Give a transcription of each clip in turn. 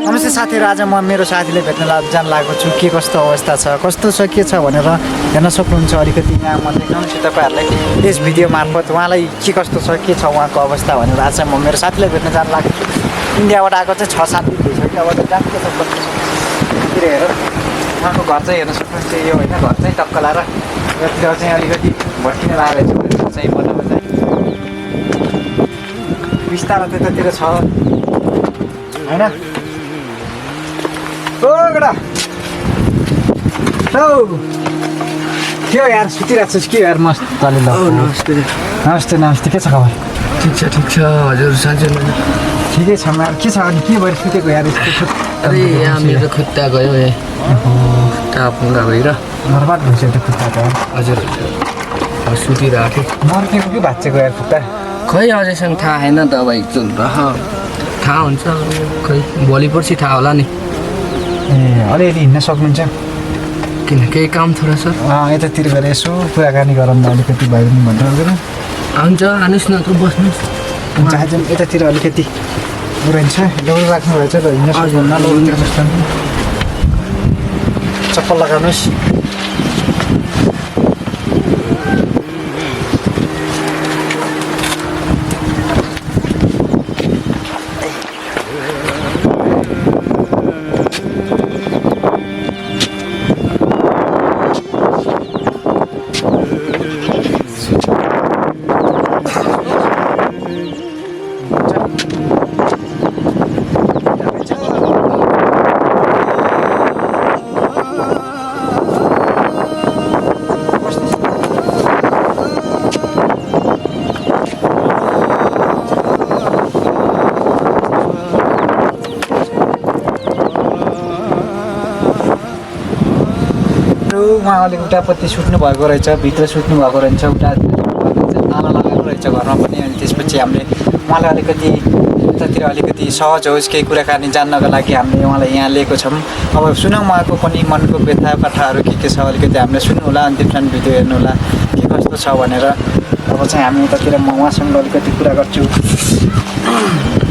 नमस्ते साथीहरू, आज म मेरो साथीले भेट्न जान लागेको छु। के कस्तो अवस्था छ, कस्तो छ, के छ भनेर हेर्न सक्नुहुन्छ। अलिकति यहाँ म देखाउँछु तपाईँहरूलाई यस भिडियो मार्फत उहाँलाई के कस्तो छ, के छ उहाँको अवस्था भनेर। आज म मेरो साथीलाई भेट्न जान लागेको छु। इन्डियाबाट आएको चाहिँ 6-7 दिन भइसक्यो। अब त जानु के छ भन्तिर हेरेर उहाँको घर चाहिँ हेर्न सक्नुहुन्छ। यो होइन, घर चाहिँ टक्क लाएर यतिर चाहिँ अलिकति भट्किन लागेको छु चाहिँ बनाउनु चाहिँ बिस्तारो त्यतातिर छ होइन। ओ गडा के हो यार, सुतिरहेको छस् के यार? मस्त तले ल। नमस्ते नमस्ते नमस्ते, के छ खबर? ठिक छ हजुर। साँच्चै ठिकै छ यार। के छ अनि के भएर सुतेको यार यस्तो? अरे यहाँ मेरो खुट्टा गयो ए टापुङ्गा भएर बर्बाद भइसक्यो त्यो खुट्टा त यार। हजुर सुतिरहेको थिएँ। मर्केको कि भाँचेको यार खुट्टा? खै अझैसम्म थाहा छैन दबाई थाहा हुन्छ खै भोलि पर्सि थाहा होला नि। ए अलिअलि हिँड्न सक्नुहुन्छ? किन केही काम थोरै सर? यतातिर गएर यसो कुराकानी गरौँ न अलिकति भयो नि भनेर गएर। हुन्छ आउनुहोस् न त बस्नुहोस्। हुन्छ आज यतातिर अलिकति उरन्छ लौरो राख्नुभएछ र हिँड्न सक्नुहुन्न। लौरोतिर बस्नु, चप्पल लगाउनुहोस्। उहाँ अलिक उतापट्टि सुत्नु भएको रहेछ, भित्र सुत्नु भएको रहेछ। उता ताला लगाएको रहेछ घरमा पनि। अनि त्यसपछि हामीले उहाँलाई अलिकति यतातिर अलिकति सहज होस् केही कुराकानी जान्नको लागि हामीले उहाँलाई यहाँ लिएको छौँ। अब सुनौँ उहाँको पनि मनको व्यथा कथाहरू के छ अलिकति हामीले सुन्नु होला। अनि त्यसमा भिडियो हेर्नु होला के कस्तो छ भनेर। अब चाहिँ हामी यतातिर म उहाँसँग अलिकति कुरा गर्छु।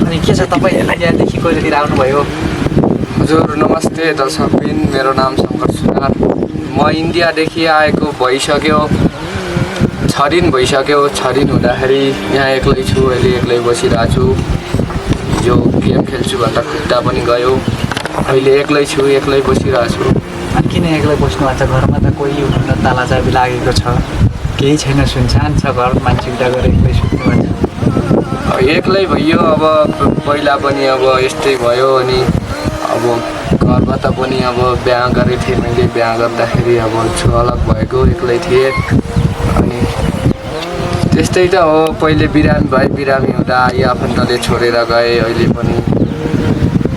अनि के छ, तपाईँ इन्डियादेखि कहिलेतिर आउनुभयो? हजुर नमस्ते दर्शकबिन, मेरो नाम शङ्कर सुनार। म इन्डियादेखि आएको भइसक्यो 6 दिन भइसक्यो। 6 दिन हुँदाखेरि यहाँ एक्लै छु, अहिले एक्लै बसिरहेको छु। हिजो गेम खेल्छु भन्दा खुट्टा पनि गयो। अहिले एक्लै छु, एक्लै बसिरहेको छु। अनि किन एक्लै बस्नु भएको छ? घरमा त कोही हुनुहुन्न, ताला चाबी लागेको छ, केही छैन, सुनसान छ घर, मान्छे उता गएर एक्लै सुत्नु भएको छ। एक्लै भइयो। अब पहिला पनि अब यस्तै भयो। अनि अब घरबाट पनि अब बिहा गरेको थिएँ मैले। बिहा गर्दाखेरि अब छु अलग भएको, एक्लै थिएँ। अनि त्यस्तै त हो। पहिले बिरामी भए, बिरामी हुँदा आफन्तले छोडेर गए। अहिले पनि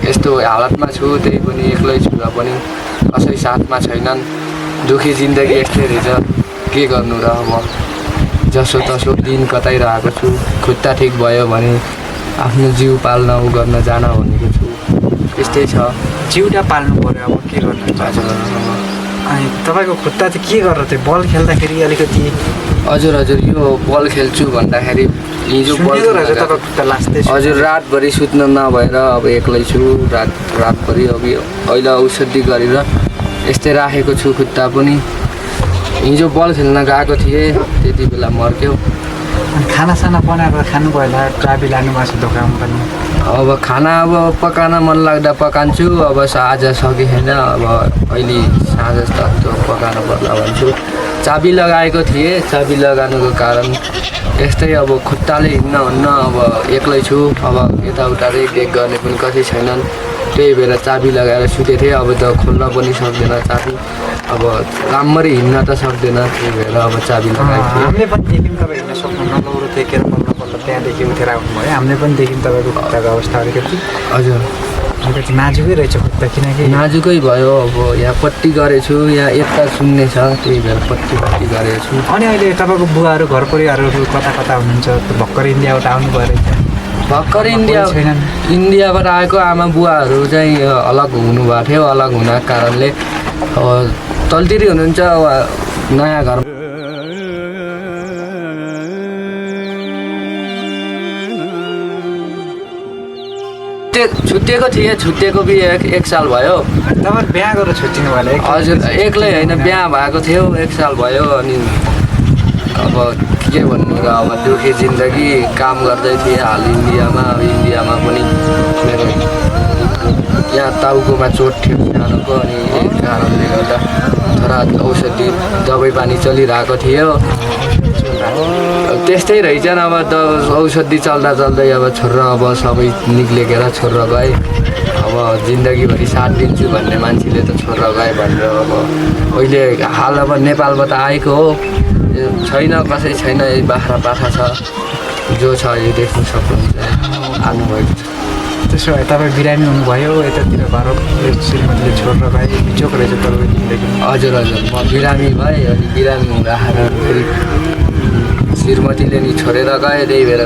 यस्तो हालतमा छु, त्यही पनि एक्लै छु र पनि कसै साथमा छैनन्। दुःखी जिन्दगी यस्तै रहेछ, के गर्नु र। अब जसो तसो दिन कताइरहेको छु। खुट्टा ठिक भयो भने आफ्नो जिउ पाल्न उ गर्न जान भनेको छु। त्यस्तै छ। जिउटा पाल्नु पऱ्यो, अब के गर्नु। अनि तपाईँको खुट्टा चाहिँ के गरेर थियो? बल खेल्दाखेरि अलिकति? हजुर यो बल खेल्छु भन्दाखेरि हिजो बल तपाईँको खुट्टा लास्दै? हजुर रातभरि सुत्न नभएर अब एक्लै छु। रातभरि अब अहिले औषधि गरेर यस्तै राखेको छु खुट्टा पनि। हिजो बल खेल्न गएको थिएँ, त्यति बेला मर्क्यो। खानासाना बनाएर खानु भयो, चाबी लानु भएको छ दोकानमा पनि? अब खाना अब पकाउन मन लाग्दा पकाउँछु। अब आज सके छैन, अब अहिले साँझ जस्तो पकाउनु पर्ला भन्छु। चाबी लगाएको थिएँ, चाबी लगानुको कारण यस्तै अब खुट्टाले हिँड्न हुन्न। अब एक्लै छु, अब यताउता रेखदेख गर्ने पनि कसै छैनन्। त्यही भएर चाबी लगाएर सुतेको थिएँ। अब त खोल्न पनि सक्दैन चाबी। अब राम्ररी हिँड्न त सक्दैन, त्यही भएर अब चाबी लगाएको थिएँ। हामीले पनि देख्यौँ तपाईँ हिँड्न सक्नुहुन्न, लौरो टेकेर पल्ल त्यहाँदेखि उठेर आउनुभयो। हामीले पनि देख्यौँ तपाईँको खुट्टाको अवस्था अलिकति हजुर नाजुकै रहेछ खुट्टा, किनकि नाजुकै भयो। अब यहाँ पट्टी गरेछु, यहाँ यता सुन्ने छ, त्यही भएर पट्टी गरेको छु। अनि अहिले तपाईँको बुवाहरू घर परिवारहरू कता कता हुनुहुन्छ? भर्खर इन्डियाबाट आउनुभयो रहेछ। भर्खर छैनन्। इन्डियाबाट आएको आमा बुवाहरू चाहिँ अलग हुनुभएको थियो। अलग हुनाको कारणले तलतिर हुनुहुन्छ नयाँ घर। छुट्टिएको थिएँ, छुट्टिएको बि एक साल भयो। तपाईँ बिहा गरेर छुट्टिनु भयो? हजुर एक्लै होइन, बिहा भएको थियो, 1 साल भयो। अनि अब के भन्नु र, अब दुःखी जिन्दगी, काम गर्दै थिएँ हाल इन्डियामा। अब इन्डियामा पनि मेरो यहाँ टाउकोमा चोट थियो सानोको, अनि यही कारणले गर्दा थोडा औषधि दबाई पानी चलिरहेको थियो। त्यस्तै रहेछन्। अब औषधि चल्दा चल्दै अब छोरा अब सबै निक्लेर छोरा गए। अब जिन्दगीभरि साथ दिन्छु भन्ने मान्छेले त छोरा गए भनेर अब अहिले हाल अब नेपालबाट आएको हो। छैन, कसै छैन, यही बाख्रा पाखा छ, जो छ यो देख्नु सक्नुहुन्छ, आउनुभएको छ। त्यसो भए तपाईँ बिरामी हुनुभयो, यतातिर घर श्रीमतीले छोडेर गए, बिचोक रहेछ तपाईँको जिन्दगी। हजुर म बिरामी भएँ। अनि बिरामी हुँदाखेरि फेरि श्रीमतीले नि छोडेर गएँ, त्यही भएर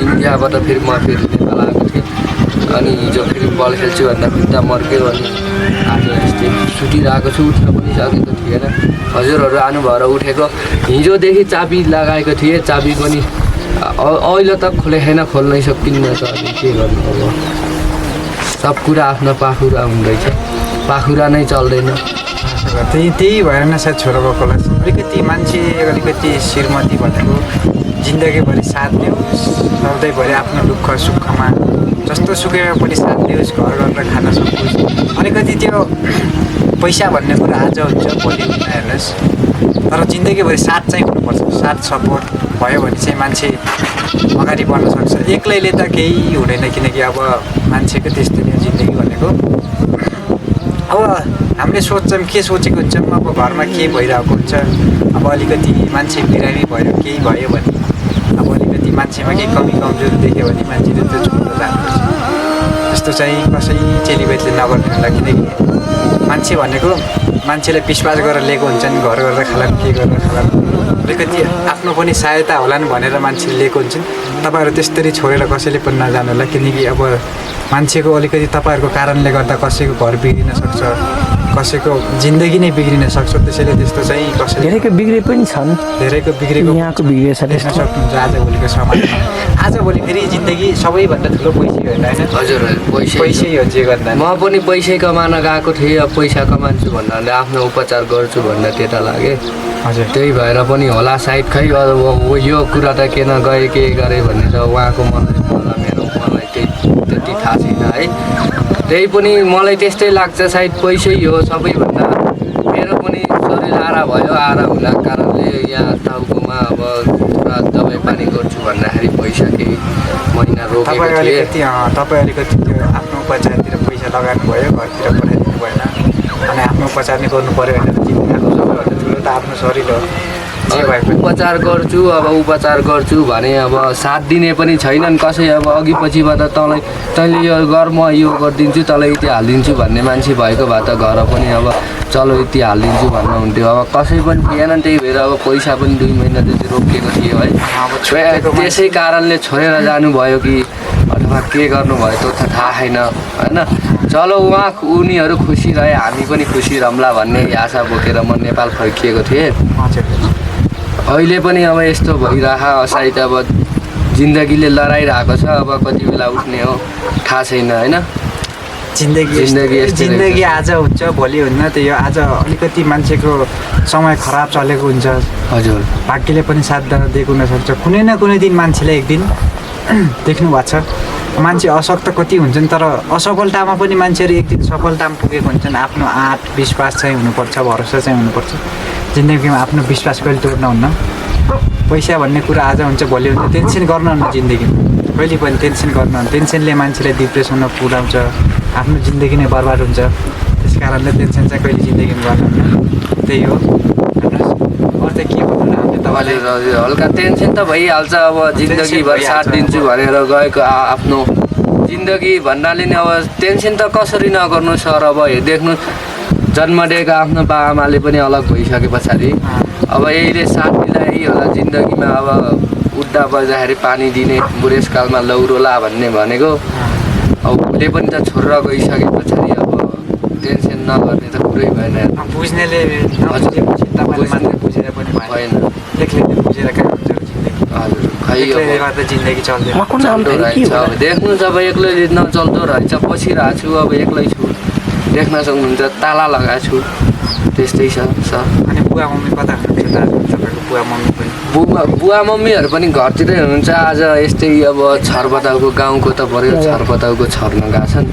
इन्डियाबाट फेरि म फेरि नेपाल आएको थिएँ। अनि हिजो फेरि बल खेल्छु भन्दा खुट्टा मर्क्यो। अनि आज यस्तै सुतिरहेको छु, उठ्न पनि सकेको थिएन। हजुरहरू आनु भएर उठेको। हिजोदेखि चाबी लगाएको थिएँ, चाबी पनि अहिले त खोलेन, खोल्नै सकिन्न त। अब के गर्नु, अब सब कुरा आफ्नो पाखुरा हुँदैछ, पाखुरा नै चल्दैन। त्यही भएर नै सायद छोरा बाबुलाई अलिकति मान्छे अलिकति श्रीमती भनेको जिन्दगीभरि साथ दियोस्, सधैँभरि आफ्नो दुःख सुखमा जस्तो सुकेमा पनि साथ दियोस्, घर गरेर खान सकोस्। अलिकति त्यो पैसा भन्ने कुरा आज हुन्छ भोलि हुँदैन हेर्नुहोस्, तर जिन्दगीभरि साथ चाहिँ हुनुपर्छ। साथ सपोर्ट भयो भने चाहिँ मान्छे अगाडि बढ्न सक्छ। एक्लैले त केही हुँदैन, किनकि अब मान्छेको त्यस्तै हो जिन्दगी भनेको। अब हामीले सोच्छौँ, के सोचेको हुन्छौँ, अब घरमा के भइरहेको हुन्छ, अब अलिकति मान्छे बिरामी भयो, केही भयो भने, अब अलिकति मान्छेमा केही कमी कमजोरी देख्यो भने मान्छेले त्यो छोडेर जानुपर्छ। त्यस्तो चाहिँ कसै चेलीबेटीले नगर्नु होला, किनकि मान्छे भनेको मान्छेले विश्वास गरेर लिएको हुन्छन्, घर गरेर खालान्, के गरेर खालान्, अलिकति आफ्नो पनि सहायता होलान् भनेर मान्छेले लिएको हुन्छन्। तपाईँहरू त्यसरी छोडेर कसैले पनि नजानु होला, किनकि अब मान्छेको अलिकति तपाईँहरूको कारणले गर्दा कसैको घर बिग्रिन सक्छ, कसैको जिन्दगी नै बिग्रिन सक्छ। त्यसैले त्यस्तो चाहिँ कसैले धेरैको बिग्रे पनि छन्, धेरैको बिग्रेको यहाँको बिग्रेछ देख्न सक्नुहुन्छ आजभोलिको समाजमा। आजभोलि फेरि जिन्दगी सबैभन्दा ठुलो पैसै हो होइन? हजुर पैसै हो जे गर्दा। म पनि पैसै कमाउन गएको थिएँ। अब पैसा कमान्छु भन्नाले आफ्नो उपचार गर्छु भन्दा त्यता लागेँ। हजुर त्यही भएर पनि होला सायद, खै अब यो कुरा त के न गए के गरेँ भन्ने त उहाँको मलाई त्यति थाहा छैन है। त्यही पनि मलाई त्यस्तै लाग्छ, सायद पैसै हो सबैभन्दा। मेरो पनि शरीर आरा भयो, आरा हुनाको कारणले यहाँ टाउकोमा अब पुरा दबाई पानी गर्छु भन्दाखेरि पैसा केही महिना रोकेको थिएँ। तपाईँ अलिकति त्यो आफ्नो उपचारतिर पैसा लगाएको भयो, घरतिर पठाइदिनु भएन। अनि आफ्नो उपचार नै गर्नु पऱ्यो भने जिन्दगीको सबैभन्दा ठुलो त आफ्नो शरीर हो। उपचार गर्छु, अब उपचार गर्छु भने अब साथ दिने पनि छैनन् कसै। अब अघि पछिबाट तैँले यो गर, म यो गरिदिन्छु, तँलाई यति हालिदिन्छु भन्ने मान्छे भएको भए त घर पनि अब चलो यति हालिदिन्छु भन्नुहुन्थ्यो। अब कसै पनि थिएनन्, त्यही भएर अब पैसा पनि 2 महिना जति रोकिएको थियो है। त्यसै कारणले छोडेर जानुभयो कि अथवा के गर्नुभयो त्यो त थाहा छैन होइन। चलो उनीहरू खुसी रहे, हामी पनि खुसी रहला भन्ने आशा बोकेर म नेपाल फर्किएको थिएँ। अहिले पनि अब यस्तो भइरह, सायद अब जिन्दगीले लडाइरहेको छ। अब कति बेला उठ्ने हो थाहा छैन होइन। जिन्दगी आज हुन्छ भोलि हुन्न, त्यही हो। आज अलिकति मान्छेको समय खराब चलेको हुन्छ, हजुर भाग्यले पनि साथ दिएको हुनसक्छ। कुनै न कुनै दिन मान्छेले एक दिन देख्नु भएको छ, मान्छे असक्त कति हुन्छन्, तर असफलतामा पनि मान्छेहरू एक दिन सफलतामा पुगेको हुन्छन्। आफ्नो आँट विश्वास चाहिँ हुनुपर्छ, भरोसा चाहिँ हुनुपर्छ। जिन्दगीमा आफ्नो विश्वास कहिले तोड्न हुन्न। पैसा भन्ने कुरा आज हुन्छ भोलि हुन्छ, टेन्सन गर्नुहुन्न जिन्दगीमा, कहिले पनि टेन्सन गर्नुहुन्न। टेन्सनले मान्छेलाई डिप्रेसनमा पुर्याउँछ, आफ्नो जिन्दगी नै बर्बाद हुन्छ। त्यस कारणले टेन्सन चाहिँ कहिले जिन्दगीमा गर्नुहुन्न त्यही हो भन्नुहोस् अरू चाहिँ के भन्नु हामीले तपाईँले हजुर हजुर हल्का टेन्सन त भइहाल्छ अब जिन्दगीभर साथ दिन्छु भनेर गएको आफ्नो जिन्दगी भन्नाले नि अब टेन्सन त कसरी नगर्नु सर अब देख्नु जन्मदिएको आफ्नो बाआमाले पनि अलग भइसके पछाडि अब यहीले साथ मिलाइ होला जिन्दगीमा अब उड्दा बज्दाखेरि पानी दिने बुढेसकालमा लौरोला भन्ने भनेको अब उसले पनि त छोडेर गइसके पछाडि अब टेन्सन नगर्ने त कुरै भएन बुझ्नेले नबुझेपछि तपाईँले मात्रै बुझेर पनि भएन भएन एक्लैले बुझेर कहाँ हुन्छ जिन्दगी हजुर खै एक्लैले अब गर्दा जिन्दगी चल्दैन चल्दो रहेछ अब देख्नुहोस् अब एक्लैले नचल्दो रहेछ बसिरहेको छु अब एक्लै छु देख्न सक्नुहुन्छ ताला लगाएको छु त्यस्तै छ सर अनि बुवा मम्मी कता हुनुहुन्छ दाजु तपाईँको बुवा मम्मी पनि बुवा मम्मीहरू पनि घरतिरै हुनुहुन्छ आज यस्तै अब छरपताउको गाउँको त पऱ्यो छरपताउको छर्न गएको छन्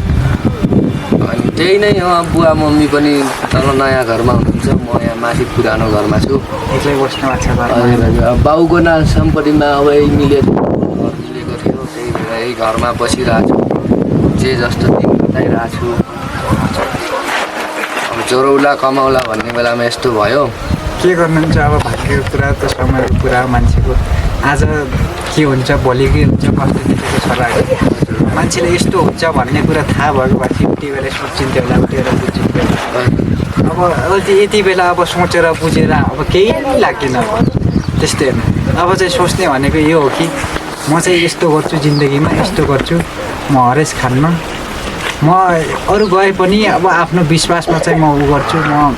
अनि त्यही नै हो बुवा मम्मी पनि तल नयाँ घरमा हुनुहुन्छ म यहाँ माथि पुरानो घरमा छु एक्लै बस्नु भएको छ हजुर घरमा हजुर अब बाउको नाम सम्पत्तिमा अब यही मिलेको थियो त्यही भएर यही घरमा बसिरहेको छु जे जस्तो दिन बिताइरहेको छु अब जोरौला कमाउला भन्ने बेलामा यस्तो भयो के गर्नुहुन्छ अब भाग्यको कुरा त समयको कुरा हो मान्छेको आज के हुन्छ भोलि के हुन्छ कस्तो देखेको छ र मान्छेले यस्तो हुन्छ भन्ने कुरा थाहा भएको भए उति बेला सोचिन्थ्यो होला उठेर बुझिन्थ्यो अब यति बेला अब सोचेर बुझेर अब केही पनि लाग्दैन अब त्यस्तै हेर्नु अब चाहिँ सोच्ने भनेको यो हो कि म चाहिँ यस्तो गर्छु जिन्दगीमा यस्तो गर्छु म हरेस खान्न म अरू गए पनि अब आफ्नो विश्वासमा चाहिँ म उ गर्छु म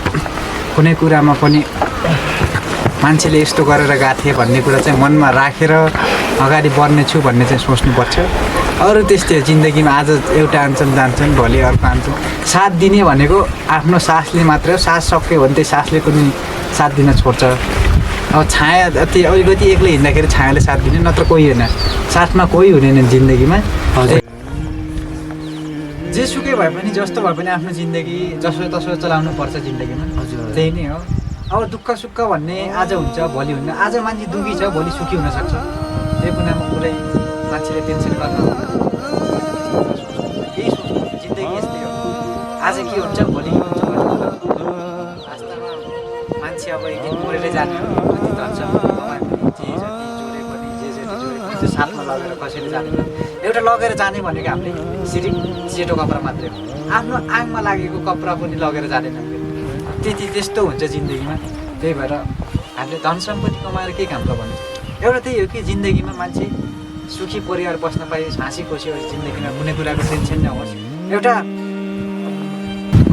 कुनै कुरामा पनि मान्छेले यस्तो गरेर गएको थिएँ भन्ने कुरा चाहिँ मनमा राखेर अगाडि बढ्नेछु भन्ने चाहिँ सोच्नुपर्छ अरू त्यस्तै हो जिन्दगीमा आज एउटा आन्छन् जान्छन् भोलि अर्को आन्छन् साथ दिने भनेको आफ्नो सासले मात्रै हो सास सक्यो भने त्यही सासले पनि साथ दिन छोड्छ अब छाया त्यो अलिकति एक्लै हिँड्दाखेरि छायाले साथ दिने नत्र कोही होइन साथमा कोही हुँदैन जिन्दगीमा हजुर जेसुकै भए पनि जस्तो भए पनि आफ्नो जिन्दगी जसो तसो चलाउनु पर्छ जिन्दगीमा हजुर। त्यही नै हो अब दुःख सुख भन्ने आज हुन्छ भोलि हुन्न आज मान्छे दुःखी छ भोलि सुखी हुनसक्छ त्यही कुरामा पुरै मान्छेले टेन्सन गर्नु यही सोच्नु जिन्दगी यस्तै हो आज के हुन्छ भोलि के हुन्छ वास्तवमा मान्छे अब एक दिन मरेरै जाने हो कति धन्छ कमाए पनि जे जति जोरे पनि जे जति जोरे पनि त्यो साथमा लगेर कसैले जाने एउटा लगेर जाने भनेको हामीले सिरिप सेतो कपडा मात्रै हो आफ्नो आङमा लागेको कपडा पनि लगेर जाँदैन त्यस्तो हुन्छ जिन्दगीमा त्यही भएर हामीले धन सम्पत्ति कमाएर के काम र भन्नु एउटा त्यही हो कि जिन्दगीमा मान्छे सुखी परिवार बस्न पाइयोस् हाँसी खुसी होस् जिन्दगीमा कुनै कुराको टेन्सन नहोस् एउटा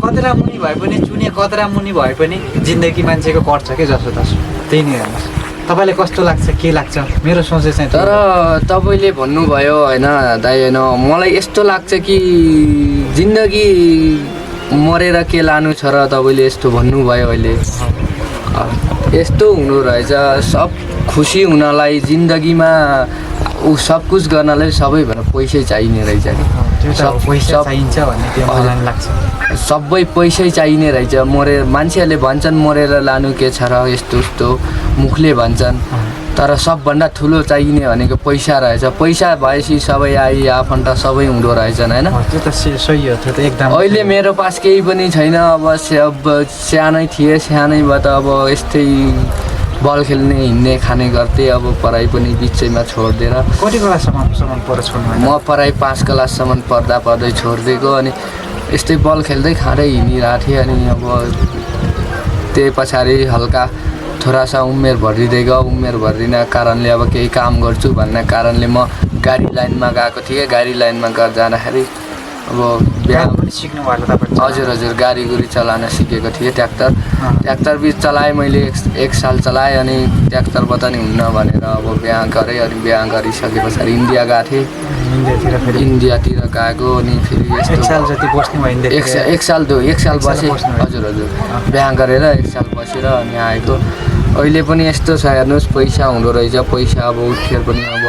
कतरा मुनि भए पनि चुने कतरा मुनि भए पनि जिन्दगी मान्छेको कट्छ के जसो तसो त्यही नै हेर्नुहोस् तपाईँलाई कस्तो लाग्छ के लाग्छ मेरो सोचेँ चाहिँ तर तपाईँले भन्नुभयो होइन दाइ होइन मलाई यस्तो लाग्छ कि जिन्दगी मरेर के लानु छ र तपाईँले यस्तो भन्नुभयो अहिले यस्तो हुनु रहेछ सब खुसी हुनलाई जिन्दगीमा ऊ सब कुछ गर्नलाई सबैभन्दा पैसै चाहिने रहेछ पैसा चाहिन्छ भन्ने त्यो मलाई लाग्छ सबै पैसै चाहिने रहेछ मान्छेहरूले भन्छन् मरेर लानु के छ र यस्तो उस्तो मुखले भन्छन् तर सबभन्दा ठुलो चाहिने भनेको पैसा रहेछ पैसा भएपछि सबै आफन्त सबै हुँदो रहेछन् होइन त्यो त सही हो त्यो त एकदम अहिले मेरो पास केही पनि छैन अब सानै थिएँ सानैबाट अब यस्तै बल खेल्ने हिँड्ने खाने गर्थेँ अब पढाइ पनि बिचैमा छोडिदिएर कति क्लाससम्म पढ छोड्नु म पढाइ 5 क्लाससम्म पढ्दै छोडिदिएको अनि यस्तै बल खेल्दै खाँदै हिँडिरहेको थिएँ अनि अब त्यही पछाडि हल्का थोडासा उमेर भरिँदै गयो उमेर भरिने कारणले अब केही काम गर्छु भन्ने कारणले म गाडी लाइनमा गएको थिएँ गाडी लाइनमा जाँदाखेरि अब बिहा पनि सिक्नु भएको तपाईँ हजुर हजुर गाडी चलाउन सिकेको थिएँ ट्र्याक्टर बिच चलाएँ मैले एक साल चलाएँ अनि ट्र्याक्टरबाट नि हुन्न भनेर अब बिहा गरेँ अनि बिहा गरिसके पछाडि इन्डिया गएको थिएँ इन्डियातिर गएको अनि फेरि एक साल जति बस्नु भयो एक साल बसेँ हजुर हजुर बिहा गरेर 1 साल बसेर अनि आएको अहिले पनि यस्तो छ हेर्नुहोस् पैसा हुँदो रहेछ पैसा अब उठेर पनि अब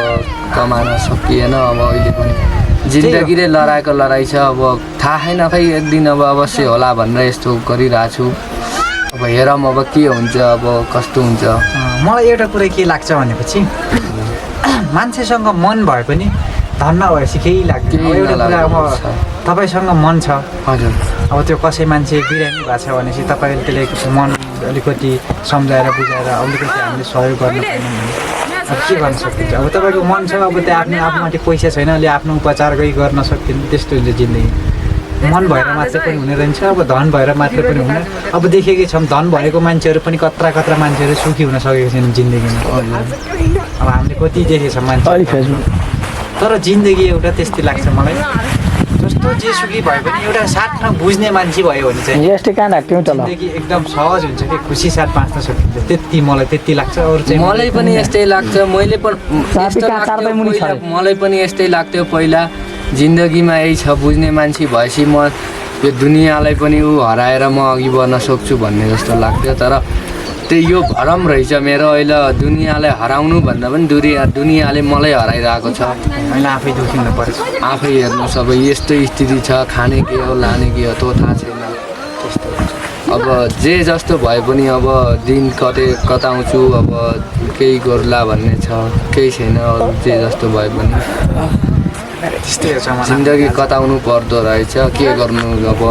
कमाउन सकिएन अब अहिले पनि जिन्दगीले लडाएको लडाइ छ अब थाहा छैन खै एक दिन अब अवश्य होला भनेर यस्तो गरिरहेको छु अब हेरौँ अब के हुन्छ अब कस्तो हुन्छ मलाई एउटा कुरा के लाग्छ भनेपछि मान्छेसँग मन भए पनि धन नभएपछि केही लाग्दैन केही एउटा कुरा अब नलागेको छ। तपाईँसँग मन छ हजुर अब त्यो कसै मान्छे बिरामी भएको छ भनेपछि तपाईँले त्यसले मन अलिकति सम्झाएर बुझाएर अलिकति हामीले सहयोग गर्न पाएनौँ भने अब के गर्न सकिन्छ अब तपाईँको मन छ अब त्यो आफूमाथि पैसा छैन अहिले आफ्नो उपचार गर्न सक्दैन त्यस्तो हुन्छ जिन्दगी मन भएर मात्रै पनि हुने रहन्छ अब धन भएर मात्रै पनि हुने अब देखेकै छौँ धन भएको मान्छेहरू पनि कत्रा कत्रा मान्छेहरू सुखी हुन सकेको छैन जिन्दगीमा अब हामीले कति देखेछौँ मान्छे तर जिन्दगी एउटा त्यस्तै लाग्छ मलाई जस्तो जे सुखी भए पनि एउटा साथमा बुझ्ने मान्छे भयो भने चाहिँ यस्तै कहाँ राख्थ्यौँ त ल जिन्दगी एकदम सहज हुन्छ कि खुसी साथ बाँच्न सकिन्छ त्यति मलाई त्यति लाग्छ अरू चाहिँ मलाई पनि यस्तै लाग्छ मैले पनि साथी यस्तो कहाँ लाग्थ्यो चारवटा मुनि पहिला, छ। मलाई पनि यस्तै लाग्थ्यो पहिला जिन्दगीमा यही छ बुझ्ने मान्छे भएपछि म यो दुनियाँलाई पनि हराएर म अघि बढ्न सक्छु भन्ने जस्तो लाग्थ्यो तर त्यही यो भरम रहेछ मेरो अहिले दुनियाँलाई हराउनु भन्दा पनि दुनियाँले मलाई हराइरहेको छ मैले आफै दुखी हुनु पर्छ आफै हेर्नु सबै यस्तो स्थिति छ खाने के हो लाने के हो त्यो थाहा छैन अब जे जस्तो भए पनि अब दिन कताउँछु अब केही गर्ला भन्ने छ केही छैन अरू जे जस्तो भए पनि त्यस्तै हो मलाई जिन्दगी कताउनु पर्दो रहेछ के गर्नु अब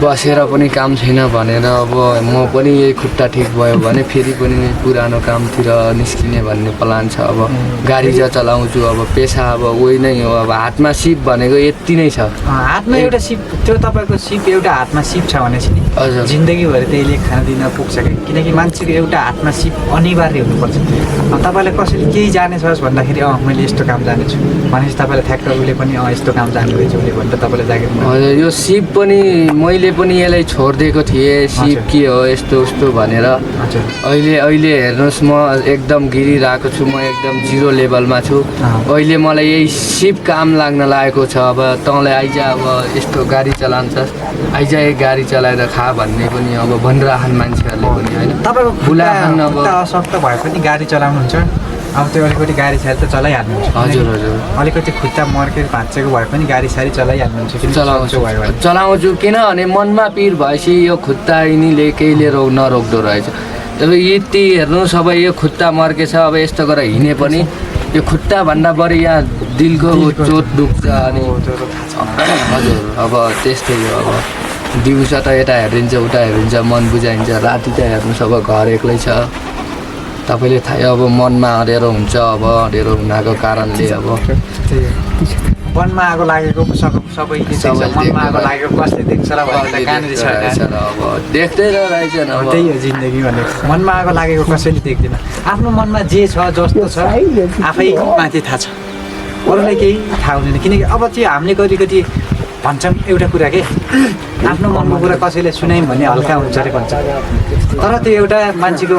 बसेर पनि काम छैन भनेर अब म पनि यही खुट्टा ठिक भयो भने फेरि पनि पुरानो कामतिर निस्किने भन्ने प्लान छ अब गाडी चलाउँछु अब पेसा अब उही नै हो अब हातमा सिप भनेको यति नै छ हातमा एउटा सिप त्यो तपाईँको सिप एउटा हातमा सिप छ भनेपछि नि हजुर। जिन्दगीभरि त्यसले खाना दिन पुग्छ कि किनकि मान्छेको एउटा हातमा सिप अनिवार्य हुनुपर्छ तपाईँलाई कसैले केही जानेछस् भन्दाखेरि मैले यस्तो काम जानेछु भनेपछि तपाईँलाई ठ्याक्क उसले पनि यस्तो काम जानु रहेछ उसले भनेर तपाईँलाई जागिर हजुर यो सिप पनि मैले पनि यसलाई छोडिदिएको थिएँ सिप हजुर। के हो यस्तो उस्तो भनेर हजुर अहिले हेर्नुहोस् म एकदम गिरिरहेको छु म एकदम जिरो लेभलमा छु अहिले मलाई यही सिप काम लाग्न लागेको छ अब तँलाई आइज अब यस्तो गाडी चलाउँछस् आइज यही गाडी चलाएर खा भन्ने पनि अब भनिरहन् मान्छेहरूले पनि होइन तपाईँको बुलाहन अब खुट्टा असक्त भए पनि गाडी चलाउनुहुन्छ अब त्यो अलिकति गाडी सारी त चलाइहाल्नुहुन्छ हजुर हजुर अलिकति खुट्टा मर्केर भाँचेको भए पनि गाडी सारी चलाइहाल्नुहुन्छ किन चलाउँछु भयो भने चलाउँछु किनभने मनमा पिर भएपछि यो खुट्टा यिनीले केहीले नरोक्दो रहेछ अब यति हेर्नु सबै यो खुट्टा मर्केछ अब यस्तो गरेर हिँडे पनि यो खुट्टा भन्दा बढी यहाँ दिलको चोट दुख्छ अनि हजुर अब त्यस्तै हो अब दिउँसो त यता हेरिन्छ उता हेरिन्छ मन बुझाइन्छ राति त हेर्नुहोस् अब घर एक्लै छ तपाईँले थाहा अब मनमा अँध्यारो हुन्छ अब अँध्यारो हुनाको कारणले अब वनमा आगो लागेको सबै देख्छ मनमा आगो लागेको कसले देख्छ र भनेर कहाँनिर छैन अब देख्दैन रहेछन् अब त्यही हो जिन्दगी भनेको मनमा आगो लागेको कसैले देख्दैन आफ्नो मनमा जे छ जस्तो छ आफै माथि थाहा छ अरूलाई केही थाहा हुँदैन किनकि अब त्यो हामीले कति भन्छौँ एउटा कुरा के आफ्नो मनको कुरा कसैले सुनायौँ भने हल्का हुन्छ अरे भन्छ तर त्यो एउटा मान्छेको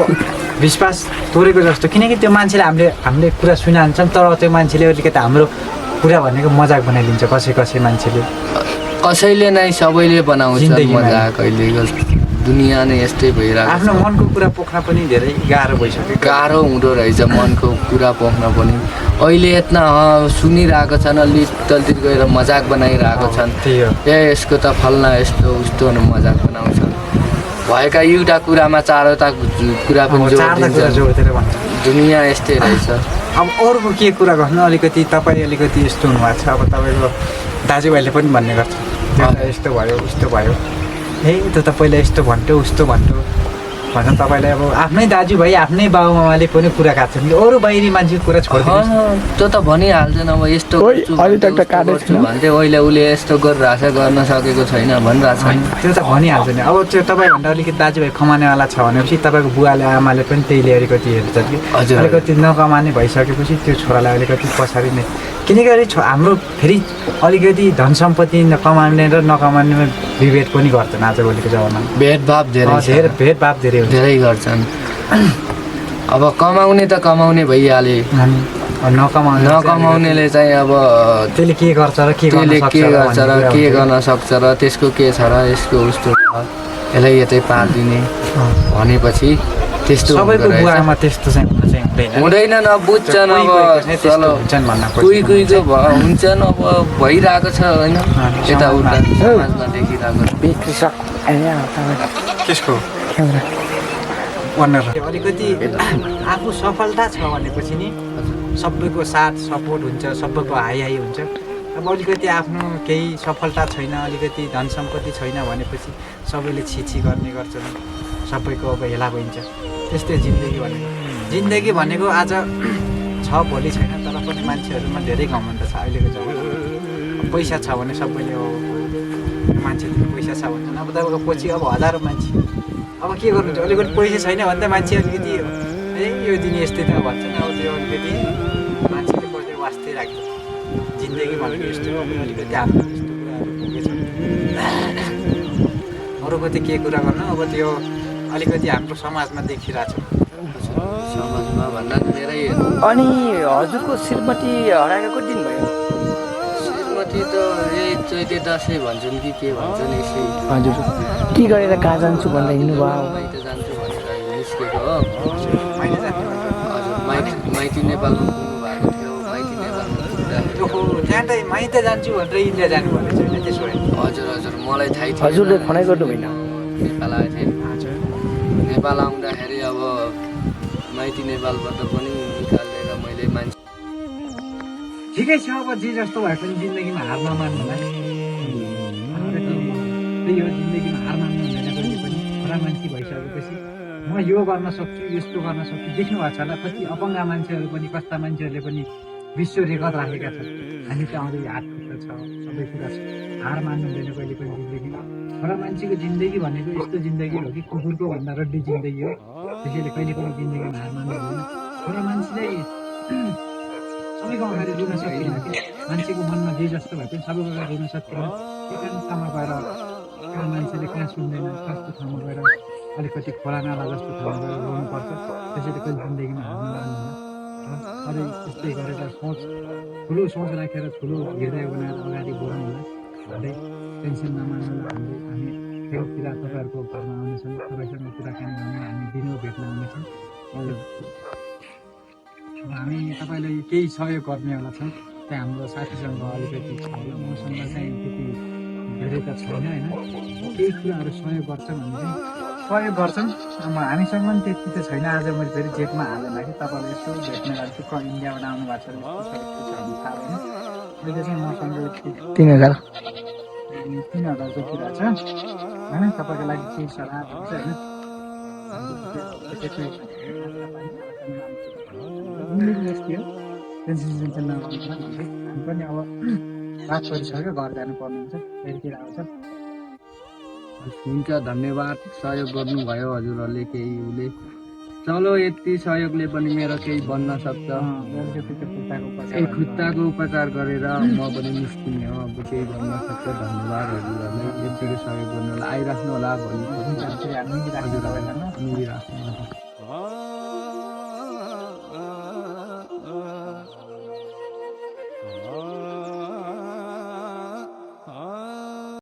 विश्वास तोडेको जस्तो किनकि त्यो मान्छेले हामीले कुरा सुनान्छौँ तर त्यो मान्छेले अलिकति हाम्रो कुरा भनेको मजाक बनाइदिन्छ कसै मान्छेले कसैले नै सबैले बनाउँछ जिन्दगीमा। मजाक अहिलेको दुनियाँ नै यस्तै भइरहेको आफ्नो मनको कुरा पोख्न पनि धेरै गाह्रो भइसक्यो गाह्रो हुँदो रहेछ मनको कुरा पोख्न पनि अहिले यत्ना सुनिरहेको छन् अलि तलतिर गएर मजाक बनाइरहेको छन् त्यही हो ए यसको त फल्ना यस्तो उस्तो मजाक बनाउँछन् भएका एउटा कुरामा चारवटा कुरा पनि जोड चारवटा कुरा दिन्छन् जोडेर भन्छ दुनियाँ यस्तै रहेछ अब अरूको के कुरा गर्नु अलिकति तपाईँ अलिकति यस्तो हुनुभएको छ अब तपाईँको दाजुभाइले पनि भन्ने गर्छ त्यो त यस्तो भयो उस्तो भयो ए त्यो त पहिला यस्तो भन्थ्यो उस्तो भन्थ्यो भन्छ तपाईँलाई अब आफ्नै दाजुभाइ आफ्नै बाबुआमाले पनि कुरा काट्छन् कि अरू बाहिरी मान्छेको कुरा छोडिदिनु त्यो त भनिहाल्छन् अब यस्तो ओइ, गर्छु अहिले भन्थे, तक त उस्तो काटेको गर्छु छैन। भन्थे अहिले उसले यस्तो गरिरहेछ गर्न सकेको छैन भनिरहेछ त्यो त भनिहाल्छ नि अब त्यो तपाईँभन्दा अलिकति दाजुभाइ कमानेवाला छ भनेपछि तपाईँको बुवाले आमाले पनि त्यहीले अलिकति हेर्छन् कि हजुर। अलिकति नकमाने भइसकेपछि त्यो छोरालाई अलिकति पछाडि नै किनकि हाम्रो फेरि अलिकति धन सम्पत्ति कमाउने र नकमानेमा विभेद पनि गर्छन् आजभोलिको जमानामा भेदभाव धेरै छ। धेरै भेदभाव धेरै हुन्छ धेरै गर्छन् अब कमाउने त कमाउने भइहाले अनि नकमाउने नकमाउनेले चाहिँ अब त्यसले के गर्छ र के त्यसले के गर्छ र भन्ने के कुरा गर्न सक्छ र त्यसको के छ र यसको उस्तो छ यसलाई यतै पारिदिने हुन्छ। भनेपछि त्यस्तो सबैको हुँदो रहेछ। बुवामा त्यस्तो चाहिँ हुन चाहिँ हुँदैन हुँदैन न बुझ्छन् अब कोही कोहीको चाहिँ त्यस्तो चलो हुन्छन् भन्न खोजेको कोही कोहीको हुन्छन् अब भइरहेको छ होइन यताउता समाजमा। समाजमा देखिरहेको छ। बिग्रिसक त्यसको क्यामेरा वनर अलिकति आफू सफलता छ भनेपछि नि सबैको साथ सपोर्ट हुन्छ, सबैको हाई हुन्छ। अब अलिकति आफ्नो केही सफलता छैन, अलिकति धन सम्पत्ति छैन भनेपछि सबैले छिछि गर्ने गर्छन्, सबैको अब हेला भइन्छ। त्यस्तै जिन्दगी भनेको आज छ भोलि छैन, तर पनि मान्छेहरूमा धेरै घमण्ड छ अहिलेको जमानामा। पैसा छ भने सबैले मान्छेले पैसा छ भन्छन्। अब तपाईँको पछि अब हजारौँ मान्छे, अब के गर्नु चाहिँ अलिकति पैसा छैन भने त मान्छे अलिकति यो दिन यस्तै त भन्छन्। अब त्यो अलिकति मान्छेले पछि वास्तै राख्छ। जिन्दगी भनेको यस्तो हो, अलिकति आफ्नो यस्तो कुराहरू पुगेछ। अरूको त के कुरा गर्नु, अब त्यो अलिकति हाम्रो समाजमा देखिरहेको छ। समाजमा भन्दा मेरै अनि हजुरको श्रीमती हराएको कति दिन भयो? श्रीमती त यही चैते दसैँ भन्छन् कि के भन्छन्, यसै हजुर के गरेर कहाँ जान्छु भनेर हिँड्नुभयो? माइत जान्छु भनेर निस्केको हो। मैले जाने हजुर माइती नेपालमा पुग्नु भएको थियो। माइती नेपालमा पुग्दाखेरि ओहो, त्यहाँ त माइत जान्छु भनेर इन्डिया जानु भनेको छैन त्यसो भए? हजुर मलाई थाहै थियो। हजुरले फोनै गर्नु भएन? नेपाल आएको थिएँ। हजुर। नेपाल आउँदाखेरि अब माइती नेपालबाट पनि निकालेर मैले मान्छे ठिकै छ, अब जे जस्तो भए पनि जिन्दगीमा हार नमान्नुलाई। त्यही हो, जिन्दगीमा हार मान्नु हुँदैन कहिले पनि। छोरा मान्छे भइसकेपछि म यो गर्न सक्छु, यस्तो गर्न सक्छु। देख्नु भएको छ होला कति अपाङ्ग मान्छेहरू पनि, कस्ता मान्छेहरूले पनि विश्व रेकर्ड राखेका छन्। हामी त अझै हात खुट्टा छ, सबै कुरा छ। हार मान्नु हुँदैन कहिले पनि जिन्दगीमा। छोरा मान्छेको जिन्दगी भनेको यस्तो जिन्दगी हो कि कुकुरको भन्दा रड्डी जिन्दगी हो। त्यसैले कहिले पनि जिन्दगीमा हार मान्नु हुँदैन। छोरा मान्छेले सबैको अगाडि रुन सक्दैन कि, मान्छेको मनमा जे जस्तो भए पनि सबैको अगाडि रुन सक्दैन। एकान्तमा गएर कहाँ मान्छेले कहाँ सुन्दैन, कस्तो ठाउँमा गएर अलिकति खोला नाला जस्तो ठाउँमा गएर रुनुपर्छ। त्यसैले कहिले जिन्दगीमा हार नमान्नु। अझै त्यस्तै गरेर ठुलो सोच राखेर ठुलो हृदय बनाएर अगाडि बढाउनु भन्दै टेन्सन नमान्नु भन्दै हामी फेरितिर तपाईँहरूको घरमा आउनेछौँ। तपाईँसँग कुराकानी गर्न हामी दिनौँ भेट्न आउनेछौँ। अब हामी तपाईँलाई केही सहयोग गर्नेवाला छौँ। त्यहाँ हाम्रो साथीसँग अलिकति छ होला, मसँग चाहिँ त्यति धेरै त छैन होइन। केही कुराहरू सहयोग गर्छ भने चाहिँ सहयोग गर्छन्। अब हामीसँग पनि त्यति त छैन। आज मैले फेरि जेबमा हालेन कि तपाईँलाई यसो भेट्न लाग्छु। इन्डियाबाट आउनु भएको छ भने छ भने थाहा भएन। अहिले चाहिँ मसँग 3000 जति रहेछ होइन। तपाईँको लागि केही सल्लाह हुन्छ होइन। जिन्दगी यस्तै हो, टेन्सन नगर्नु भन्दै हामी पनि अब बात गरिसक्यो, घर जानु पर्ने हुन्छ। फेरितिर आउँछ। हुन्छ, धन्यवाद सहयोग गर्नुभयो हजुरहरूले। केही उसले चलो यति सहयोगले पनि मेरो केही बन्न सक्छ। खुट्टाको उपचार गरेर म पनि निस्किने हो। अब केही गर्न सक्छ। धन्यवाद हजुरहरूलाई यतिको सहयोग गर्नुलाई। आइराख्नु होला भोलि। हजुर मिलिराख्नु।